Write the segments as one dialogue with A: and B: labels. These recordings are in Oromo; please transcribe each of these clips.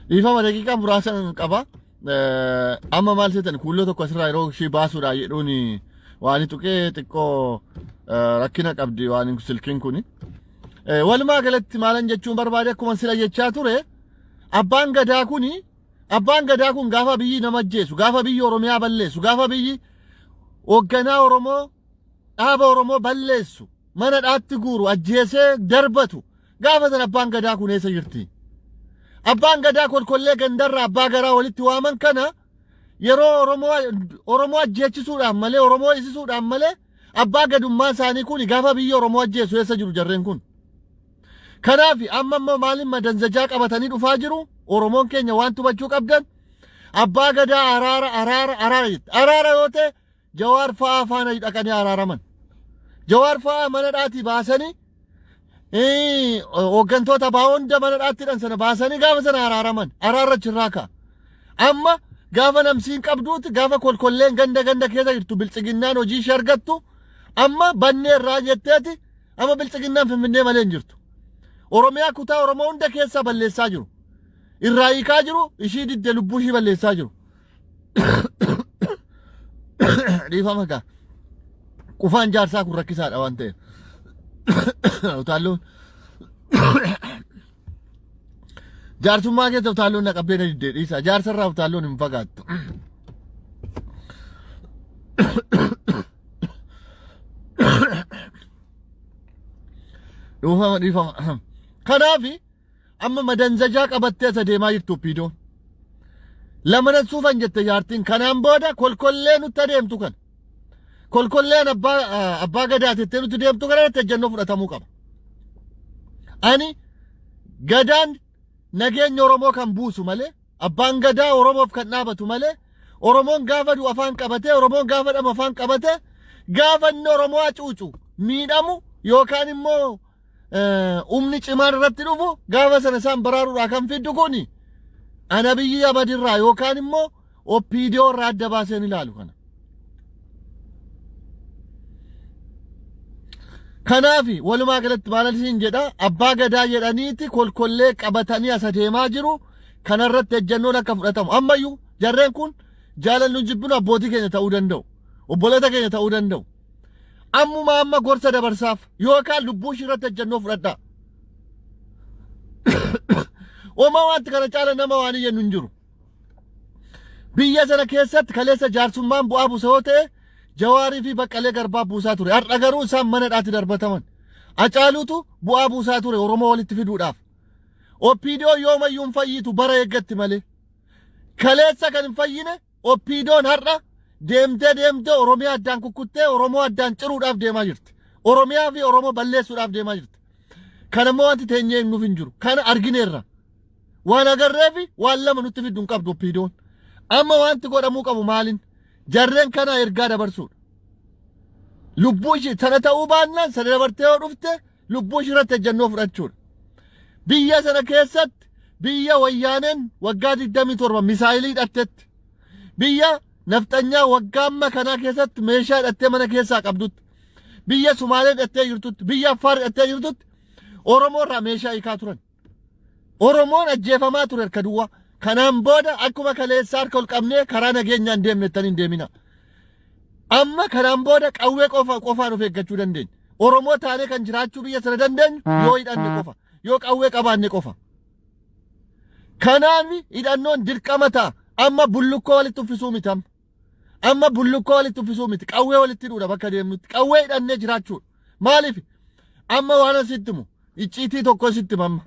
A: Dhiifama daqiiqaa muraasa qaba. Amma maal seetan kuulloo tokko asirraa yeroo ishii baasuudha jedhuun waan tuqee xiqqoo rakkina qabdi waan silkiin kuni. Walumaa galatti maalan jechuun barbaade akkuma sila jechaa ture abbaan gadaa kuni abbaan gadaa kun gaafa biyyi nama ajjeesu gaafa biyyi Oromiyaa balleessu gaafa biyyi hoogganaa Oromoo dhaaba Oromoo balleessu mana dhaatti guuru ajjeesee darbatu gaafa sana abbaan gadaa kun eessa jirti? Abbaan gadaa kolkollee gandarraa abbaa garaa walitti waaman kana yeroo Oromoo Oromoo ajjeechisuudhaan malee Oromoo hisisuudhaan malee abbaa gadummaa isaanii kun gaafa biyya Oromoo ajjeesu eessa jiru jarreen kun? Kanaaf amma immoo maaliin madanzajaa qabatanii dhufaa jiru? Oromoon keenya waan hubachuu qabdan abbaa gadaa araara araara araara jette. Araara yoo ta'e Jawaar fa'aa faana dhaqanii araaraman. Jawaar fa'aa mana dhaatii baasanii hooggantoota abaa hunda mana dhaatti hidhan sana baasanii gaafa sana araaraman. Araarra achirraa ka'a. Amma gaafa namsiin qabduuti gaafa kolkolleen ganda ganda keessa jirtu biltsiginnaan hojii ishee argattu amma bannee irraa jetteeti amma biltsiginnaan finfinnee malee hin jirtu. Oromiyaa kutaa Oromoo hunda keessaa balleessaa jiru. Irraa hiikaa jiru ishii didde lubbuu ishii balleessaa jiru. Dhiifama gaa. Qufaan jaarsaa kun rakkisaadha waan ta'eef. Utaalloon jaarsummaa keessa utaalloon na qabdee na diddee dhiisa. Jaarsarraa utaalloon hin fagaattu. Dhiifama dhiifama. Kanaafi Amma madanzajaa qabattee as adeemaa jirtu Oppiidoon. Lamanan suufan jette jaartiin. Kanaan booda kolkollee nutti adeemtu kana. Kolkolleen abbaa abbaa gadaa tettee nutti deemtu kana irratti ejjennoo fudhatamuu qaba. Ani gadaan nageenya Oromoo kan buusu malee abbaan gadaa Oromoof kan dhaabatu malee Oromoon gaafa du'u afaan qabatee Oromoon gaafa dhamu afaan qabatee gaafa inni Oromoo hacuucu miidhamu yookaan immoo humni cimaan irratti dhufu gaafa sana isaan baraaruudhaa kan fiddu kun ana biyyi abadirraa yookaan immoo OPDO irraa adda baaseen ilaalu kana. Kanaaf walumaa galatti maal isin jedha abbaa gadaa jedhaniiti kolkollee qabatanii as adeemaa jiru kanarratti ejjennoon akka fudhatamu ammayyuu jarreen kun jaalallu jibbinu abbootii keenya ta'uu danda'u obboloota keenya ta'uu danda'u. Ammuma amma gorsa dabarsaaf yookaan lubbuu ishii irratti ejjennoo fudhadhaa. Homaa wanti kana caala nama waan iyyannu hin jiru. Biyya sana keessatti kaleessa jaarsummaan bu'aa buusa yoo ta'e Jawaarii fi Baqqalee Garbaa buusaa ture. Har'a garuu isaan mana hidhaatti darbataman. Acaaluutu bu'aa buusaa ture Oromoo walitti fiduudhaaf. OPDO yoomayyuu hin fayyitu bara eeggatti malee. Kaleessa kan hin fayyine OPDOn har'a deemtee deemtee Oromiyaa addaan kukkuttee Oromoo addaan ciruudhaaf deemaa jirti. Oromiyaa fi Oromoo balleessuudhaaf deemaa jirti. Kana immoo wanti teenyee eegnuuf hin jiru. Kana argineerra. Waan agarreefi waan lama nutti fiddu hin qabdu OPDOn. Amma wanti godhamuu qabu maalin? Jarreen kana ergaa dabarsuudha. Lubbuu ishee sana ta'uu baannaan sana dabartee yoo dhufte lubbuu ishee irratti ejjennoo fudhachuudha. Biyya sana keessatti biyya wayyaaneen waggaa 27 misaayilii hidhattetti biyya nafxanyaa waggaa amma kanaa keessatti meeshaa hidhattee mana keessaa qabdutti biyya Sumaalee hidhattee jirtutti biyya Affaar hidhattee jirtutti Oromoo irraa meeshaa hiikaa turan. Oromoon ajjeefamaa ture harka duwwaa. Kanaan booda akkuma kaleessaa harka ol qabnee karaa nageenyaan deemne jettanii hin deemina. Amma kanaan booda qawwee qofa qofaan of eeggachuu dandeenya. Oromoo taanee kan jiraachuu biyya sana dandeenyu yoo hidhanne qofa, yoo qawwee qabaanne qofa. Kanaaf hidhannoon dirqama ta'a. Amma bullukkoo walitti uffisuu miti amma. Amma bullukkoo walitti uffisuu miti. Qawwee walitti hidhuudha bakka deemnutti. Qawwee hidhannee jiraachuudha. Maaliif? Amma waan asitti himu icciitii tokko sitti hima amma.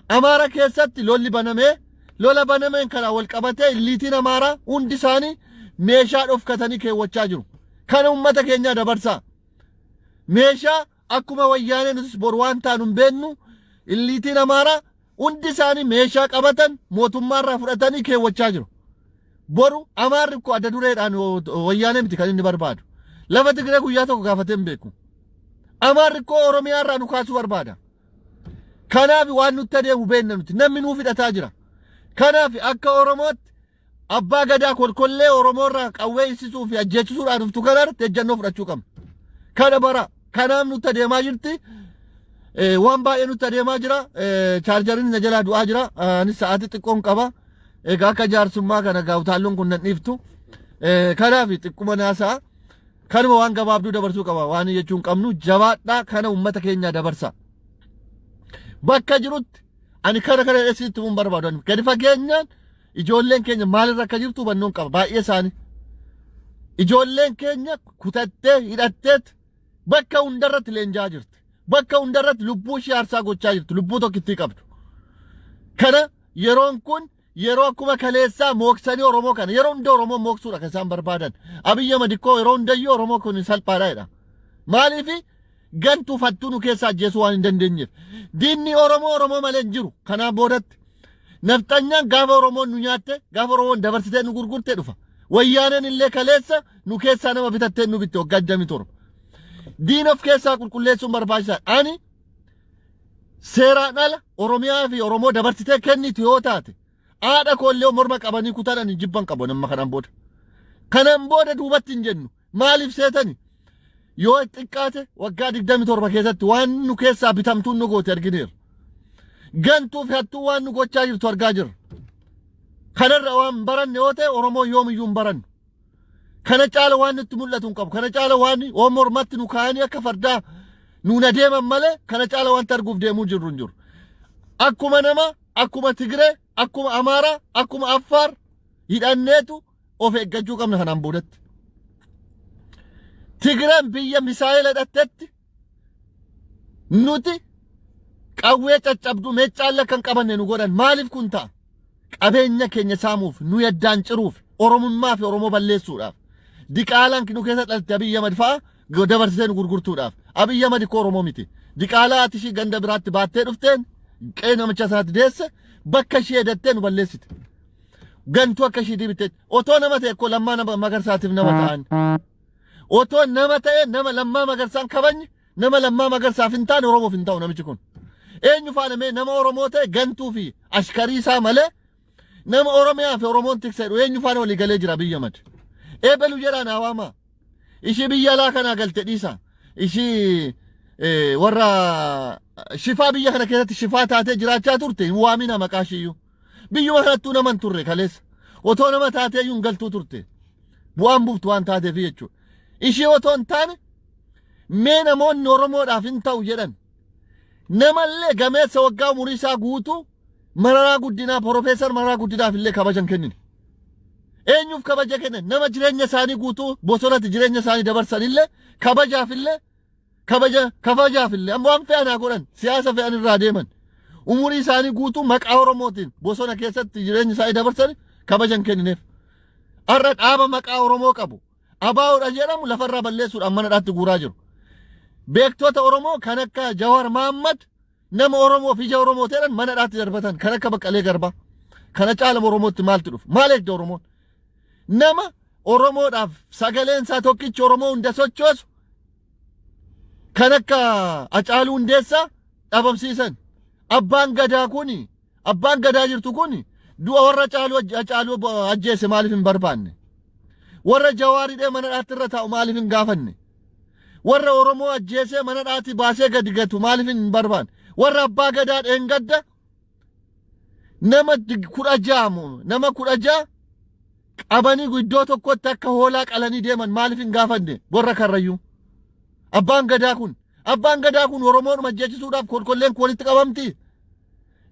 A: Amaara keessatti lolli banamee lola banameen kana wal qabatee illiitiin Amaaraa hundi isaanii meeshaa dhofkatanii keewwachaa jiru. Kana uummata keenyaa dabarsaa. Meeshaa akkuma wayyaanee nutis bor waan taanu hin beennu illiitiin Amaaraa hundi isaanii meeshaa qabatan mootummaarraa fudhatanii keewwachaa jiru. Boru Amaarri koo adda dureedhaan wayyaanee miti kan inni barbaadu. Lafa Tigree guyyaa tokko gaafatee hin beeku. Amaarri koo Oromiyaarraa nu kaasuu barbaada. Kanaaf waan nutti adeemu beekna nuti. Namni nuuf hidhataa jira. Kanaaf akka Oromootti abbaa gadaa kolkollee Oromoorraa qawwee hiisisuu fi ajjeechisuudhaan dhuftu kanarratti ejjennoo fudhachuu qabna. Kana bara kanaaf nutti adeemaa jirti. Waan baay'ee nutti adeemaa jira. Chaarjariin na jalaa du'aa jira. Anis sa'aatii xiqqoon qaba. Egaa akka jaarsummaa kana gaawtaalloon kun nan dhiiftu. Kanaaf xiqquma naasaa. Kanuma waan gabaabduu dabarsuu qaba. Waan jechuun qabnu jabaadhaa kana uummata keenyaa dabarsa. Bakka jirutti ani kana kana sitti mun barbaadu. Gadi fageenyaan ijoolleen keenya maalirra akka jirtu hubannoon qaba. Baay'ee isaanii. Ijoolleen keenya kutattee hidhatteet bakka hundarratti leenjaa jirti. Bakka hundarratti lubbuu ishee aarsaa gochaa jirti. Lubbuu tokkittii qabdu. Kana yeroon kun yeroo akkuma kaleessaa mooksanii Oromoo kana yeroo hunda Oromoo mooksuudha kan isaan barbaadan. Abiyyi Ahmad ikkoo yeroo hundayyuu Oromoo kun salphaadha jedha. Maaliif gantuu fattuu nu keessaa ajjeesuu waan hin dandeenyeef. Diinni Oromoo Oromoo malee hin jiru. Kanaan boodatti nafxanyaan gaafa Oromoon nu nyaatte, gaafa Oromoon dabarsitee nu gurgurte dhufa. Wayyaaneen illee kaleessa nu keessaa nama bitattee nu bitte waggaa 27. Diina of keessaa qulqulleessuun barbaachisaadha. Ani seeraan ala Oromiyaa fi Oromoo dabarsitee kennitu yoo taate haadha koollee morma qabanii kutaadhaan jibban qabu nama kanaan booda. Kanaan booda duubatti hin jennu. Maaliif seetani? Yoo xiqqaate waggaa 27 keessatti waan nu keessaa bitamtuun nu goote argineerra. Gantuu fi hattuu waan nu gochaa jirtu argaa jirra. Kanarra waan baranne yoo ta'e Oromoo yoomiyyuu hin barannu. Kana caala waan nutti mul'atu hin qabu. Kana caala waan waan mormatti nu kaa'anii akka fardaa nuun adeeman malee kana caala wanta arguuf deemuu jirru hin jiru. Akkuma nama, akkuma Tigree, akkuma Amaaraa, akkuma Affaar hidhanneetu of eeggachuu qabna kanaan boodatti. Tigreen biyya misaayila hidhattetti nuti qawwee caccabduu meeccaallee kan qabanne nu godhan. Maaliif kun ta'a? Qabeenya keenya saamuuf, nu yaddaan ciruuf, Oromummaa fi Oromoo balleessuudhaaf. Diqaalaan nu keessa dhalte Abiyyi Ahmad fa'a dabarsitee nu gurgurtuudhaaf. Abiyyi Ahmad koo Oromoo miti. Diqaalaa ati ishii ganda biraatti baattee dhufteen qe'ee namicha sanaatti deesse bakka ishee edattee nu balleessite. Gantuu akka ishii dibitte otoo nama ta'e koo Lammaa nama Magarsaatiif nama ta'an. Otoo nama ta'e nama Lammaa Magarsaan kabajne, nama Lammaa Magarsaaf hin taane Oromoof hin ta'u namichi kun. Eenyu faana mee nama Oromoo ta'e gantuu fi ashkarii isaa malee nama Oromiyaa fi Oromoon tiksa jedhu eenyu faana walii galee jira Abiyyi Ahmad? Eebelu jedhaan hawaamaa. Ishii biyya alaa kanaa galte dhiisa. Ishii warra shifaa biyya kana keessatti shifaa taatee jiraachaa turte hin waamina maqaa ishiiyyuu. Biyyuma kanattuu nama hin turre kaleessa. Otoo nama taatee iyyuu hin galtuu turte. Bu'aan buuftu waan taateef jechuudha. Ishii otoo hin taane mee namoonni Oromoodhaaf hin ta'u jedhan namallee gameessa waggaa umurii isaa guutuu Mararaa Guddinaa, Profeesar Mararaa Guddinaaf illee kabaja hin kennine. Eenyuuf kabaja kennan? Nama jireenya isaanii guutuu bosonatti jireenya isaanii dabarsan illee kabajaaf illee kabaja kabajaaf illee amma waan fe'an haa godhan, siyaasa fe'an irraa deeman. Umurii isaanii guutuu maqaa Oromootiin bosona keessatti jireenya isaanii dabarsan kabaja hin kennineef. Har'a dhaaba maqaa Oromoo qabu ABOdha jedhamu lafarraa balleessuudhaan mana dhaatti guuraa jiru. Beektota Oromoo kan akka Jawaar Mahaammad nama Oromoof ija Oromoo ta'an mana dhaatti darbatan, kan akka Baqqalee Garbaa. Kana caalama Oromootti maaltu dhufu? Maal eegda Oromoon? Nama Oromoodhaaf sagaleen isaa tokkichi Oromoo hunda sochoosu kan akka Hacaaluu Hundeessaa dhabamsiisan. Abbaan gadaa kuni, abbaan gadaa jirtu kuni du'a warra Hacaaluu ajjeese maaliif hin barbaanne? Warra Jawaar hidhee mana dhaatti irra taa'u maaliif hin gaafanne? Warra Oromoo ajjeesee mana dhaatti baasee gadi gatu maaliif hin barbaanne? Warra abbaa gadaa dheengadda nama 16, nama 16 qabanii iddoo tokkotti akka hoolaa qalanii deeman maaliif hin gaafanne? Warra Karrayyuu. Abbaan gadaa kun Oromoodhuma ajjeechisuudhaaf kolkolleen kun walitti qabamti.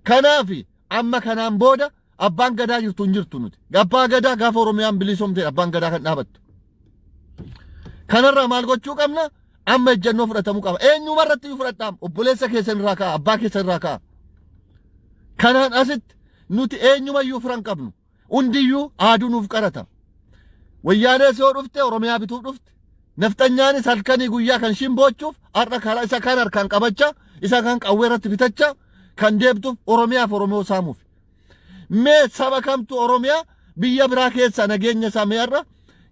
A: Kanaaf amma kanaan booda abbaan gadaa jirtu hin jirtu nuti. Abbaa gadaa gaafa Oromiyaan bilisoomte abbaan gadaa kan dhaabattu. Kanarraa maal gochuu qabna? Amma ejjennoo fudhatamuu qaba. Eenyuma irratti iyyuu fudhadhaam. Obboleessa keessan irraa ka'a, abbaa keessan irraa ka'a. Kanaan asitti nuti eenyumayyuu firan qabnu. Hundiyyuu aaduu nuuf qarata. Wayyaanees yoo dhufte Oromiyaa bituuf dhufte. Nafxanyaanis halkanii guyyaa kan ishiin boochuuf har'a karaa isa kaan harkaan qabachaa, isa kaan qawwee irratti bitachaa kan deemtuuf Oromiyaaf Oromoo saamuuf. Mee saba kamtu Oromiyaa biyya biraa keessaa nageenya isaa mee har'a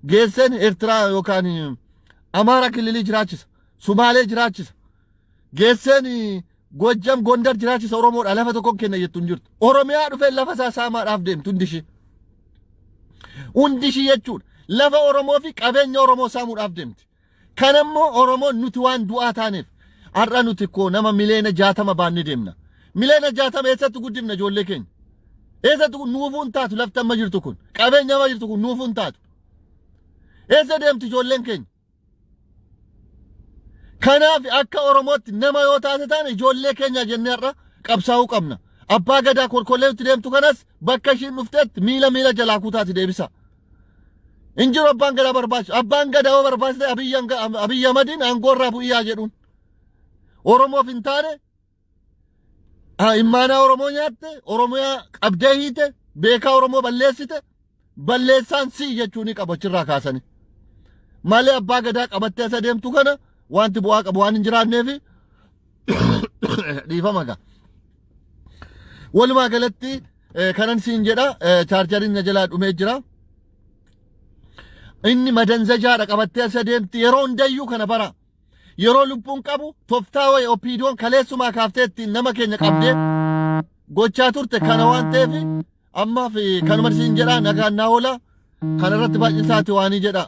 A: geesseen Eertiraa yookaan Amaara kililii jiraachisa, Sumaalee jiraachisa, geesseen Gojjam Gondar jiraachisa, Oromoodha lafa tokko kenna jettu hin jirtu. Oromiyaa dhufee lafa isaa saamaadhaaf deemtu hundi ishee. Hundi ishee jechuudha. Lafa Oromoo fi qabeenya Oromoo saamuudhaaf deemti. Kanammoo Oromoon nuti waan du'aa taaneef Har'a nuti koo nama miliyoona 60 baannee deemna. Miliyoona 60 eessatti guddifna ijoollee keenya? Eessatti nuufuu hin taatu lafti amma jirtu kun. Qabeenya amma jirtu kun nuufuu hin taatu. Eessa deemti ijoolleen keenya? Kanaaf akka Oromootti nama yoo taate taane ijoollee keenya jennee har'a qabsaa'uu qabna. Abbaa gadaa kolkollee itti deemtu kanas bakka ishiin dhuftetti miila miila jalaa kutaati deebisa. Hin jiru abbaan gadaa barbaachisu. Abbaan gadaa yoo barbaachise Abiyyi Ahmadiin aangoo irraa bu'iyaa jedhuun. Oromoof hin taane, immaanaa Oromoo nyaatte, Oromiyaa qabdee hiite, beekaa Oromoo balleessite, balleessaan sii jechuu ni qabu achirraa kaasanii. Malee abbaa gadaa qabattee asa deemtu kana wanti bu'aa qabu waan hin jiraanneefi dhiifama gaa. Walumaa galatti kanan siin jedha, chaarjariin na jalaa dhumee jira. Inni madanzajaadha qabattee asa deemti yeroo hundayyuu kana bara. Yeroo lubbuun qabu tooftaa wayi OPDOn kaleessumaa kaaftee ittiin nama keenya qabdee gochaa turte kana waan ta'eef ammaaf kanuma siin jedha, nagaan naa oola. Kana irratti baay'isaati waanii jedha.